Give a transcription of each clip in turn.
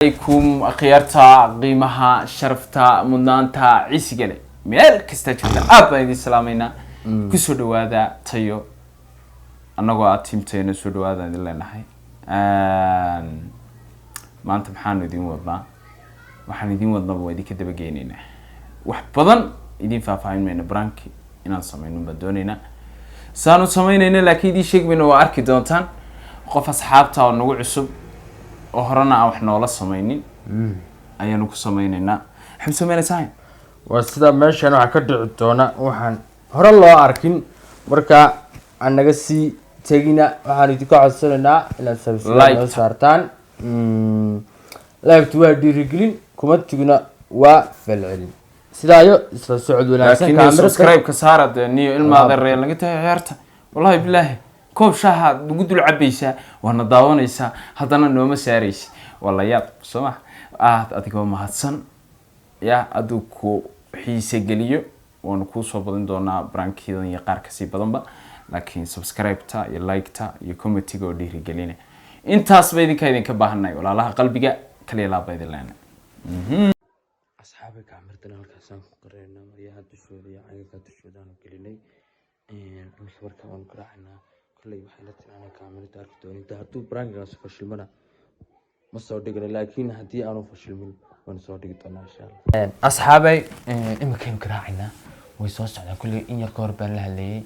Alaykum akhyaarta qiimaha, sharafta, mudnaanta, cisigale meel kasta joogta, aad baan idin salaameynaa. Kusoo dhawaada Tayo, annagoo aad tiimtayna soo dhawaada idin leenahay. Maanta maxaanu idin wadnaa? Waxaan idin wadnaba waa idinka dabageyneynaa, wax badan idin faahfaahin mayno. Prank-i inaan sameyno baan dooneynaa, saanu samaynayna laakiin idiin sheegi mayno, waa arki doontaan. Qof asxaabta oo nagu cusub oo horena aan wax noola samaynin ayaanu ku sameyneynaa. Waxaan sameynaysaa Waa sida meeshan waxaa ka dhici doona waxaan hore loo arkin. Marka aan naga sii tegina, waxaan idinka codsanaynaa inaad subscribe Like. noo saartaan. Like-tu waa dhiirigelin, comment-iguna waa falcelin. Sidaa iyo isla socod wanaagsan. Laakiin Kaamirada subscribe-ka saara dee, niyo ilmaada reer laga tahay ciyaarta. Wallahi bilaahi, koob shaaha nagu dul cabaysaa, waana daawanaysaa, haddana nooma saaraysid, waa la yaab, soo ma? Aad adigoo mahadsan ya, aduu ku xiise geliyo, waanu kuu soo badin doonaa prank-iyadan iyo qaar kasii badanba. Laakiin subscribe-ta iyo like-ta iyo comment-iga oo dhiirigelina, intaas ba idinka idinka baahanay. Walaalaha qalbiga, kaliya laaba idin leenay. Asxaabi, kaamirdan halkaasaan ku qareynaa, maryaha dushooda iyo caganka dushoodaanu gelinay. Imika marka waanu garaacaynaa. Kolley waxay la timaanaa kaamirada arki dooninta. Hadduu prank-igaas fashilmana ma soo dhigno, laakiin haddii aanu fashilmin waanu soo dhigi doonaa, insha Allah. Asxaabay, imikaynu garaacaynaa, way soo socdaan. Kolley in yar ka hor baan la hadlayay,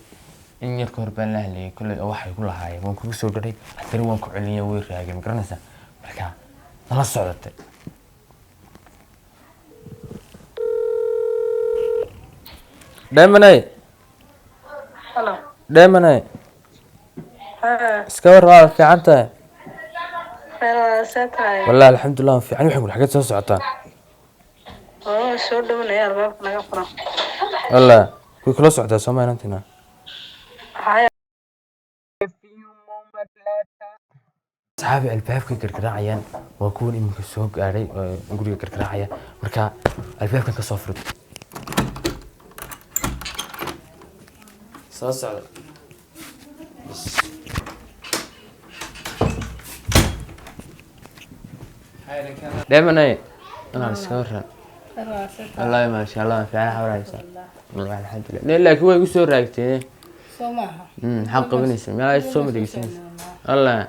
in yar ka hor baan la hadlayay kolley, oo waxay ku lahaayeen waan kugu soo dhadhay, haddana waan ku celinaya, way raageen, ma garanaysaa? Marka nala socdatay. Dheemanay. Hello. Dheemanay. Haa, iska war, waa fiican tahay? Khayr waa, see tahay? Wallahi alxamdulilah, waan fiican. Waxay xageed soo socotaan? Oo soo dhawanaya, albaabka naga furan. Wallah way kula socotaa, soo maalintina. Haya. Asxaabi, albaabkay gargaraacayaan, waa kuwan iminka soo gaadhay oo guriga gargaraacaya. Marka albaabkan kasoo furid, soo socda. Dheemanay, inaan iska waran. Khayr waa, see tahay? Wallahi maasha Allah, waan fiican, xawraysa. Wallahi alxamdulilah. Ne laakiin way igu soo raagteen. Soo maaha? Maxaa qabanaysa? Meel ay soo madegsanaysa wallah.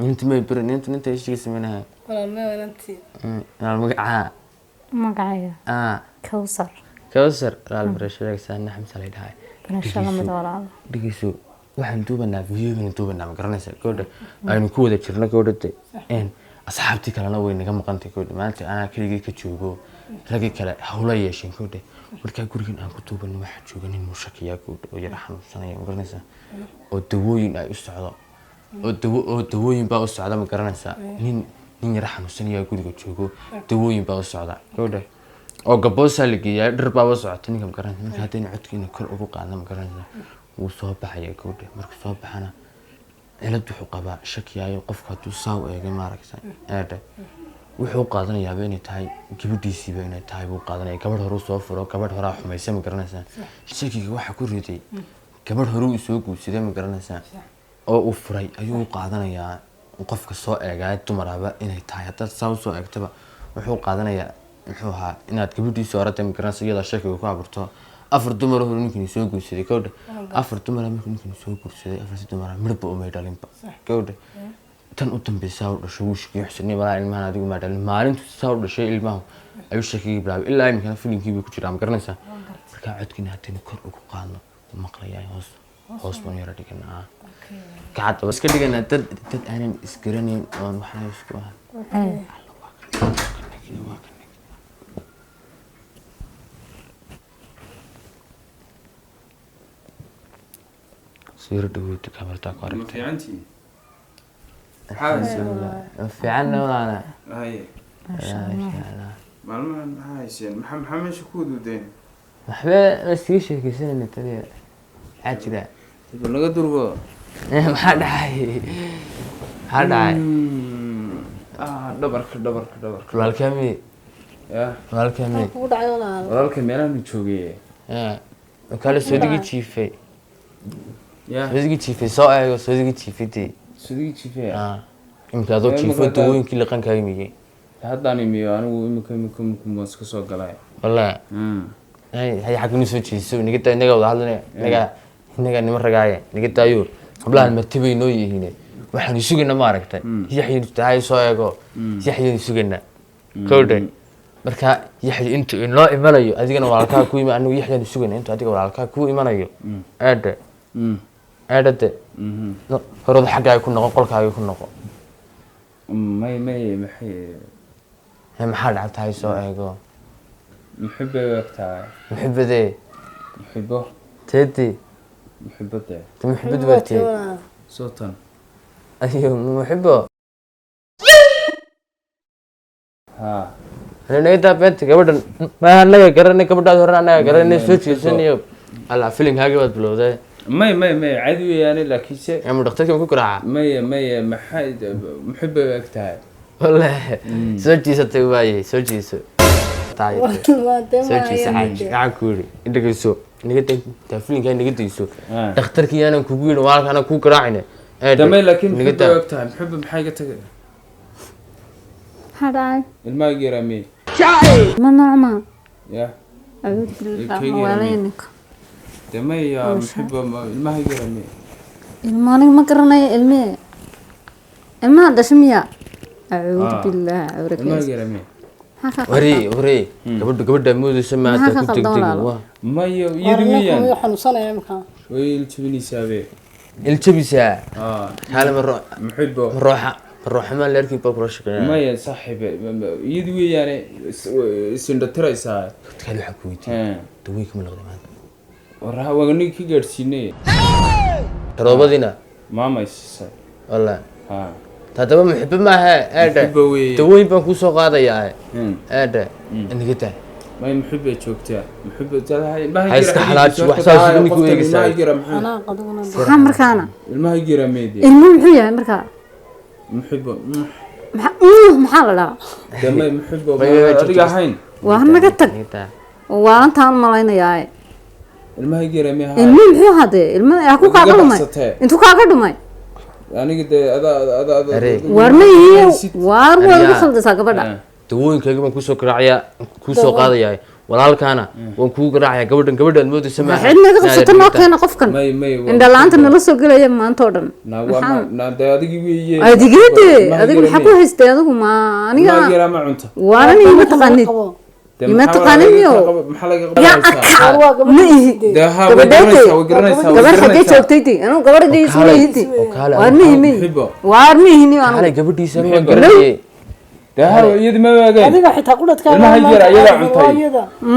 Inta may birin, inta ishiga samaynahay. Walaal may wadantii. Inaal magacaa? Magacayga? Ah. Kowsar. Kawsar, laal barashada saana Xamsa la dhahay. Barashada mid, walaalo. Dhegeyso, waxaan duubanaa video baynu duubanaa, ma garanaysaa? Gabadha aynu ku wada jirno, gabadha de asxaabtii kalena way naga maqantay. Gabadha maanta anaa keligay ka joogo, raggii kale hawla yeesheen. Gabadha markaa gurigan aan ku duubano waxaa jooga nin mushakiyaa, gabadha, oo yara xanuunsanaya, ma garanaysaa? Oo dawooyin ay u socdo, oo dawo oo dawooyin baa u socda, ma garanaysaa? Nin yara xanuunsanaya guriga joogo, dawooyin baa u socda, gabadha, oo gaboosaa la geeyaa, dhir baaba socota ninka, ma garanaysa? Marka haddaynu codkiina kor ugu qaadna, ma garanaysa, wuu soo baxaya, gabadha. Markuu soo baxana cilad wuxuu qabaa shakiyaayo. Qofku hadduu saa u eegay, maaragta, eedhe, wuxuu qaadanayaaba inay tahay gabadhiisiiba inay tahay buu qaadanaya. Gabadh horuu soo furo, gabadh horaa xumaysa, ma garanaysaa? Shakiga waxaa ku riday gabadh horuu soo guursaday, ma garanaysaa, oo uu furay ayuu u qaadanayaa. Qofka soo eegaya dumaraba inay tahay, haddaad saa usoo eegtaba, wuxuu qaadanayaa muxuu ahaa inaad gabadhiisa horata, ma garanaysa? Iyadaa shakiga ku abuurto. Afar dumar hore ninkani soo guursaday, gabadha. Afar dumara markuu ninkani soo guursaday, afarti dumara midhba umay dhalinba, gabadha. Tan u dambeysaa u dhashay wuu shakiyo xusnay, walaa ilmahan adigu maa dhalin. Maalintu saa u dhashay ilmahu ayuu shakigii bilaabay, ilaa iminkana filimkii buu ku jiraa, ma garanaysaa? Markaa codkiina haddaynu kor ugu qaadno maqlayaa, hoos hoos baan yara dhiganaa, kacadaba iska dhiganaa, dad aanan isgaranayn oon waxna isku ahan. Alla, waa kan, waa kan, waa kan. Sawir dhawood kamartaa ku aragtay. Fiicantii. Fiican walaala. Haye. Maalmahan maxaa hayseen? Maxaa meesha ku wadwadeen? Waxba, ma iskaga sheekeysanayna taliya. Maxaa jira? Bal naga durgo. Maxaa dhacay? Maxaa dhacay? Dhabarka, dhabarka, dhabarka. Walaalkaa? Ya. Walaalkaa? Kugu dhacay, walaal? Walaalka meelahan joogay. Kale soodigii jiifay. Ya. Soodigii jiifay, soo eego, soodigii jiifay dee. Sudigi jiifaya. Imika adoo jiifo dawooyinkii liqankaaga miyey? Haddaan imiyo anigu imika waan iska soo galay. Wallaahi. Hay, xagga soo jeeso, naga daa, inaga wada hadlana, inaga nima ragaaye, naga daayo. Hablahan marti bay noo yihiin, waxaanu sugaynaa, ma aragtay, Yaxyanu tahay soo eego, Yaxyanu sugaynaa kowdhe. Marka Yaxya intuu inoo imanayo, adigana walaalkaa ku yimi, anigu Yaxyanu sugayna intuu adiga walaalkaa ku imanayo. Eedhe, eedhade, horada xaggaaga ku noqo, qolkaaga ku noqo. May, maxay? Hee, maxaa dhacay? Tahay soo eego. Muxibay u eg tahay. Muxibadee? Muxibo. Teedii? Muxibadee. Te muxibad waa tee? Soo tan. Ayo, muxibo. Haa. Naga daa beenta, gabadhan ma anaga garanay, gabadhaad hore anaga garanay. Soo jeesanayo alla, filimkaagi baad bilowday. May, caadi weeyaane, laakiinse ama dhakhtarkii ma ku garaaca? Maya, maxay, muxibay u eg tahay. Wallahi soo jeesatay waaye, soo jeeso, soo jeeso. Xaaji, waxaan ku yidhi indhageyso, naga daa filimkaa, naga dayso. Dhakhtarkii aanan kugu yidhi walaalka anaan kuu garaacine. Damay, laakiin naga muxibay daa. u eg tahay. Muxiba, maxay ka tagay? Maxaa dhacay? Ilmaha yaraa mey? Ma noocma? Ya. Acuudu billah. Kayga. Mawaaleyninka. Damay ya muxiba, ilmaha yaraa mey? Ilmo aniga ma garanayo ilmee, ilmaha dhasha miya? Acuudu billah. Ilmaha Cawrakays. yaraa mey? Maxaa ka Wari qaldan? Wari, gabadha gabadha moodaysa maanta Maxaa ku ka qaldan, degdeg walaalo? Waa Maya, iyadu weeyaan. Xanuunsanaya imika. Way iljabinaysaabee. Iljabisaa. Haa. Kaale ma muxibo. Ma rooxa, ma rooxa, maa leerkii baa kula shaqeynaya. Maya saaxiibe, iyadu weeyaane, isindhatiraysaa. Kaale, waxaan ku weydiiyey, dawooyinka ma noqday maanta? Waraha waa ninka ka gaadhsiinay. Sharoobadiina? Maama isisay. Wallahi. Haa. Haddaba muxibo maaha, eedhe. Muxibo weeye. Dawooyin baan kuu soo qaadayaa, eedhe, inaga daa. May, muxibbay joogtaa, muxibo. Ha iska xalaaji, wax saas ninka u eegaysaa. Xanaaq adiguna. Maxaa markaana? Ilmaha yaraa meydii? Ilmo muxuu yahay markaa? Muxibo. Maxaa la dhahaa? Damay, muxibo. May, adiga ahayn. Waa naga tag. Inaga daa. Waalantaan malaynayaa. Ilmaha yaraa mee? Ilmo muxuu hadee? Ilmo ha ku kaaga Iga dhumay. baxsatee. Intuu kaaga dhumay? Aniga dee ada Arey. Waar ma ihiye, waar waa igu Aryaa. khaldaysaa gabadha. Dawooyinkayga baan kuusoo garaacayaa, kuusoo qaadayaa, walaalkaana waan kugu garaacayaa. Gabadhan gabadhaad moodaysa maaha. Cid naga qabsato noo keena qofkan. May. Indhalaanta nala soo gelaya maanta oo dhan. Na waa na dee adigi weeye. Adigede, adiga maxaa ku haystay adigu ma aniga? Ilmaha yaraa ma cunta? Waanan ima taqaanid. Dee Ima maxaa taqaanin laga miyo? Maxaa laga Yaa qabanaysaa? arka ma ihi. Dee haa, way Gabadheetay. garanaysaa, way garanaysaa, way Gabar xaggee garanaysaa. joogtay di anigu gabadhii isma ihidi. Oo kaale. Waar ma ihi, ma ihi. Muxibo. Waar ma ihi niyo Kaale, anigu. gabadhiisa waan Muxibo. garanayay. Dee haa, iyadu ma waageen. Adiga xitaa qudhadkaaga. Ilmaha yar ayadaa cuntay.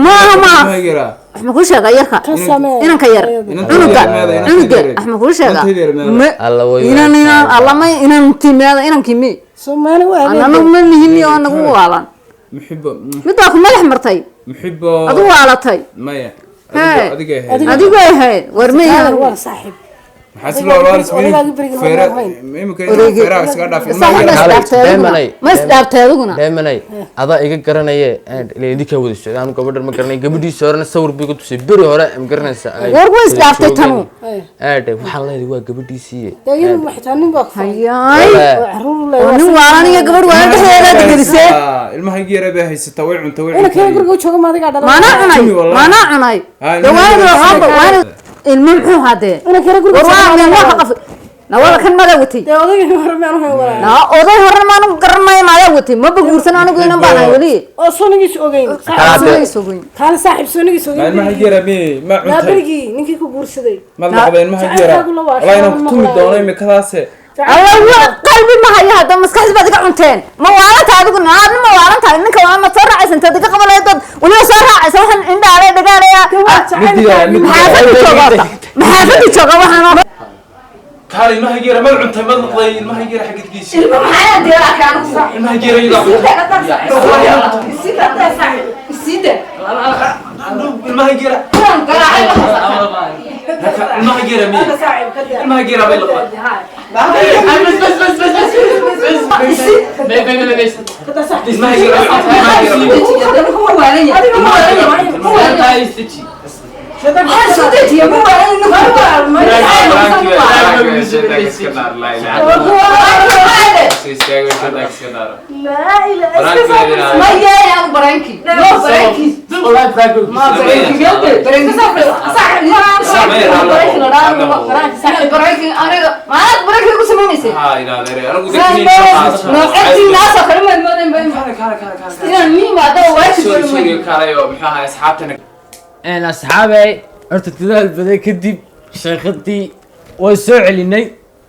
Maaha, maaha. Ilmaha yaraa. Wax ma kuu sheega yarka? Ka samee. Inanka yar. Inanta Cunuga. yar meeda, inanta Cunuga yar. wax ma kuu sheega? Inanta yar meeda. Ma Alla way inan inan alla ma inantii meeda, inankii mi? Soomaali waa Anagu ma nihin niyo, anagu waalan. Muxibo. Midbaa ku madax martay. Muxibo. Adigu waalatay. Maya. Hee. Adiga ahayd. Adigu ay ahayd, war ma ihi anigu. Waa saaxiib. Maxaa si loo loo Odaygaagi berigi hore feera ahayn. imika Odaygii. feeraha iskaga dhaaf ilmaha Saaxiib ma yaraa. isdhaaftay adiguna? Dheemanay. Ma isdhaaftay adiguna? Dheemanay, adaa iga garanaye, ila idinkaa wada socda, anu gabadhan ma garanay. Gabadhiisa horena sawir buu iga tusay beri hore, ma garanaysa, ay War way wada isdhaaftay joogeen. tanu. Eedhe, waxaan leedahay waa gabadhiisiiye. Dee iyadu xitaa nin baa ku faray. Hayaay. Oo caruur Oo leeyahay. nin waalan iyo gabadh waalan dhexdeeda gelisee. Ilmaha yaraa bay haysataa, way cunta, way Inanka cuntay. guriga u jooga ma adigaa dhalay? Maanaa cunay. Tumi wallahi. Maanaa cunay. Ah, dee ilmaha waanad yaraa. waxaanba waanad ilmo muxuu hadee? Inanka yara guriga war waa jooga ma meen adigaa waa ka dhalay? qaf nawada kan madaa watay. Dee odaygii hore miyaan u hayn walaa? Naa oday horena maanu garanmaya, maadaa watay, maba guursan anigu, inan baan ahay weli. Oo sunigiis ogeyn. Kaale. Sugoyn. Kaale saaxiib, sunigiis Ma ogeyn. ilmaha yaraa me ma Maa cuntay? berigii ninkii ku guursaday. Ma laqda ilmaha yaraa? Jacaylkaagu la waa, Wallahi inaan ku tumi maqlaayo. doono imikadaase. Alla wa qalbi ma hayo hadda, maskaxdi baad iga cunteen. Ma waalantahay adigu? Naadna ma waalantahay? Ninka waa ma soo raacaysa intaad iga qabanaya dood weliba soo raacaysa, waxaan indhaale dhagaalaya. Midiyaa, midiyaa. Maxaafadii jooga horta, maxaafadii jooga waxaan oo Kaale, ilmaha yaraa ma cuntay? Ma laqday ilmaha yaraa xagidkiisa? Ilmo maxaa diyaarka anigu? Ilmaha yaraa iyadaa cuntay. Ilmaha yaraa, ilmaha yaraa me? Ilmaha yaraa bay laqday. Ilmaha yaraa bay cuntay, ilmaha yaraa. Iska daaro. Laa ilaaha. Prank weydina. Ma yeelay anu prank-i. No prank-i. Wallahi prank. Ma prank-i gelde. Prank-i prank-i la dhaho, prank-i prank-i aniga maad prank-i ku sameynaysay. Haa, ilaadeer, anigu Noocadii naasoo kale ma moodayn ba inaan miim hadaba waajib. Sorry, sorry, kaalay oo muxuu ahaa asxaabtana. Asxaabey, horta dadaal badan kadib sheekadii way soo celinay,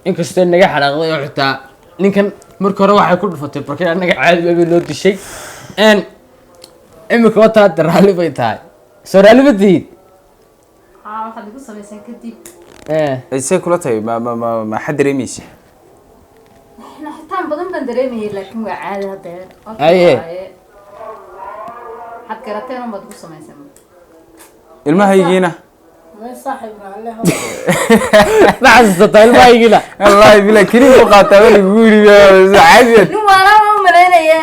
inkastoo naga xanaaqday oo xitaa ninkan marka hore waxay ku dhufatay barkay annaga caadi bay noo dishay. Imika wataa hadda raalli bay tahay, soo raalli ma tihid? Haa, waxaad igu samaysan kadib. Say kula tahay, ma ma ma maxaad dareemaysa? Naxitaan badan baan dareemayay, laakiin waa caadi haddeer. Aye. Waxaad garateen unbaad igu samaysan. Ilmahaygiina. May saaxiib raalle. Ma xasuusataa ilmahaygina? Wallahi bila keliya u qaataa weli guuri caadi. Nin waanaa u malaynaya.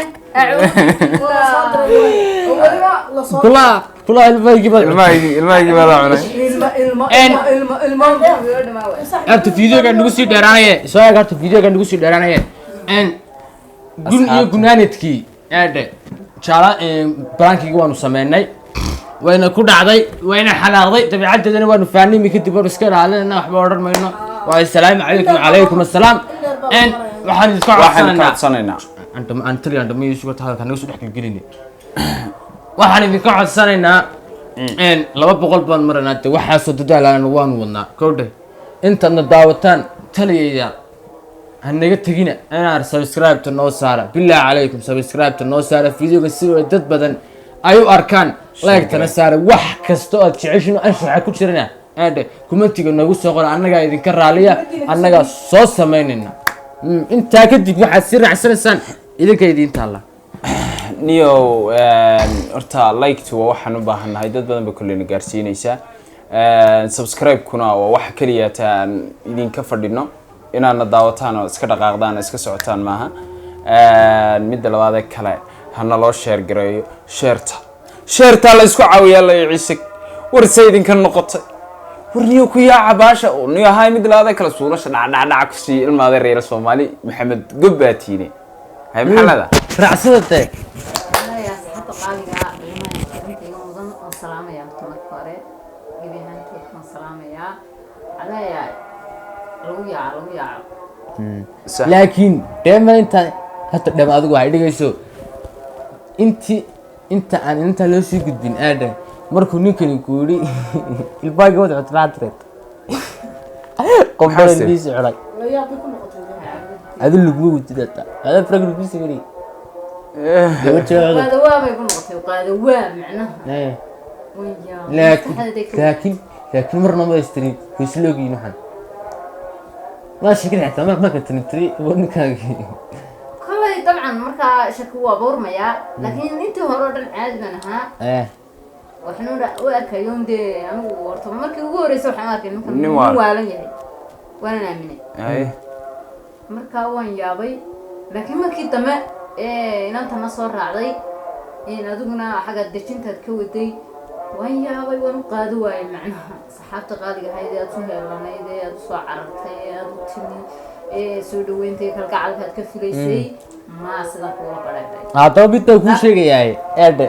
Weliba la soo Kula kula ilmahaygii baad cuntay. Ilmahaygii baa la cunay. Ilma ilma ilma ilma ilma. Horta videoga nagu sii dheeraanaye, soo eeg, horta videoga nagu sii dheeraanaye. Gun iyo gunaanadkii eedhe jaala prank-igii waanu sameynay, wayna ku dhacday, wayna xanaaqday, dabeecaddeedana waanu fahnay. Kadib waanu iska ilaalinayna, waxba odhan mayno. Waa assalaamu calaykum, calaykum assalaam. Waxaan idinka Waxaan ka codsanaynaa codsanaynaa. Antali andhamayo isuga hadalka naga soo dhex gelgeline. Waxaan idinka codsanaynaa, 200 baan maranaa de, waxaasoo dadaalaan waanu wadnaa kowdhe. Intaadna daawataan taliyaya ha naga tegina inaad subscribe-ta noo saara. Bilaahi calaykum, subscribe-ta noo saara videoga si ay dad badan ay u arkaan, like-tana saara. Wax kasta oo aad jeceshin oo anshaxa ku jirana aadhe comment-iga noogu soo qora, annagaa idinka raaliya, annagaa soo samaynayna. Intaa kadib waxaad si raacsanaysaan idinka idiin taalla. Niyow, horta like-tu waa waxaan u baahannahay, dad badan ba kolleyna gaarsiinaysaa. Subscribe-kuna waa waxa keliya taan idinka fadhino, inaadna daawataan oo iska dhaqaaqdaan oo iska socotaan maaha. Midda labaadee kale, hana loo share gareeyo, share-ta share-taa la isku caawiyaa la ciise. War se idinka noqotay? War niyo ku yaaca baasha niyo ahay. Mid labaadee kale, suulasha dhacdhacdhac ku siiya ilmaada reer Soomaali Maxamed Gobbaatiine. Hay, maxaa leedahay? Raacsada dee. Asxaabta qaaliga ah, qiimaha ixtiraamka iga mudan, waan salaamayaa. Horta marka hore gebi ahaantood waan salaamayaa. Waxaa leeyahay lagu yaaco, lagu yaaco. Sax. Laakiin dheema inta hadda dheema adigu waxay dhigayso inti inta aan inta loo sii gudbin aadha, markuu ninkani ku yidhi ilmaha wada cunto, maxaad tireed? Qof Maxaa baa tiri? ilmihiisa cunay. La yaab bay ku noqotay. Adi laguma wujid hata ada frag lagu sameeyay gabadha. Qaadawaa bay ku noqotay, qaadawaa macnaha. Waya. Laakiin maskaxda ka laakiin marna ma istirin way isla ogyihiin. Waxaan ma sheekin xitaa marka tirin tiri ninkaagi. Kolley dabcan markaa shaki waa buurmayaa, laakiin intii hore oo dhan caadi baan ahaa. Waxaan u arkayo un dee anigu horta markii ugu horreysay waxaan u arkay ninkan Nin nin waalan. Waalan yahay waanan aaminay. Hay. Markaa waan yaabay, laakiin markii dambe ee inantana soo raacday in adiguna xagga dejintaad ka waday, waan yaabay, waan u qaadi waayay. Macnaha saxaabta qaaliga ahayd ee aad u heelanayd ee aad usoo carartay ee aad u timi ee soo dhaweyntay, kalgacalka aad ka filaysay maa sidaa kuula badheedhay. Haddaba midaan kuu sheegayahay eedhe,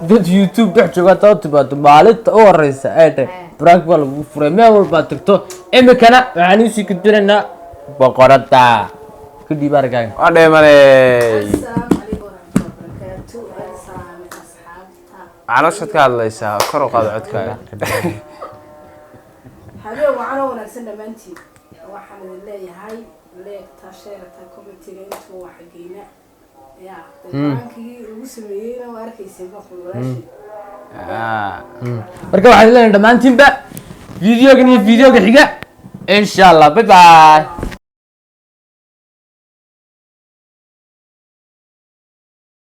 dad YouTube dhex jooga haddaba timaado maalinta u horeysa eedhe, prank baa lagu furay meel walbaad tagto. Imikana waxaan iisii gudbinaynaa boqorada kadib argaaga. Waa dheemaney. Asalaamu calaykum waraxmatullahi wabarakaatu. Waan salaamay asxaabta. Calooshaad ka hadlaysaa, kor u qaado codkaaga. Habeen wacan oo wanaagsan dhammaantiin. Waxaan idin leeyahay like-ta, share-ta, comment-iga intuu wax geyna ya prank-igii lagu sameeyeyna waa arkayseen baqul walaashii. Marka waxaan leenahay dhammaantiinba videogan iyo videoga xiga insha Allah, bye bye.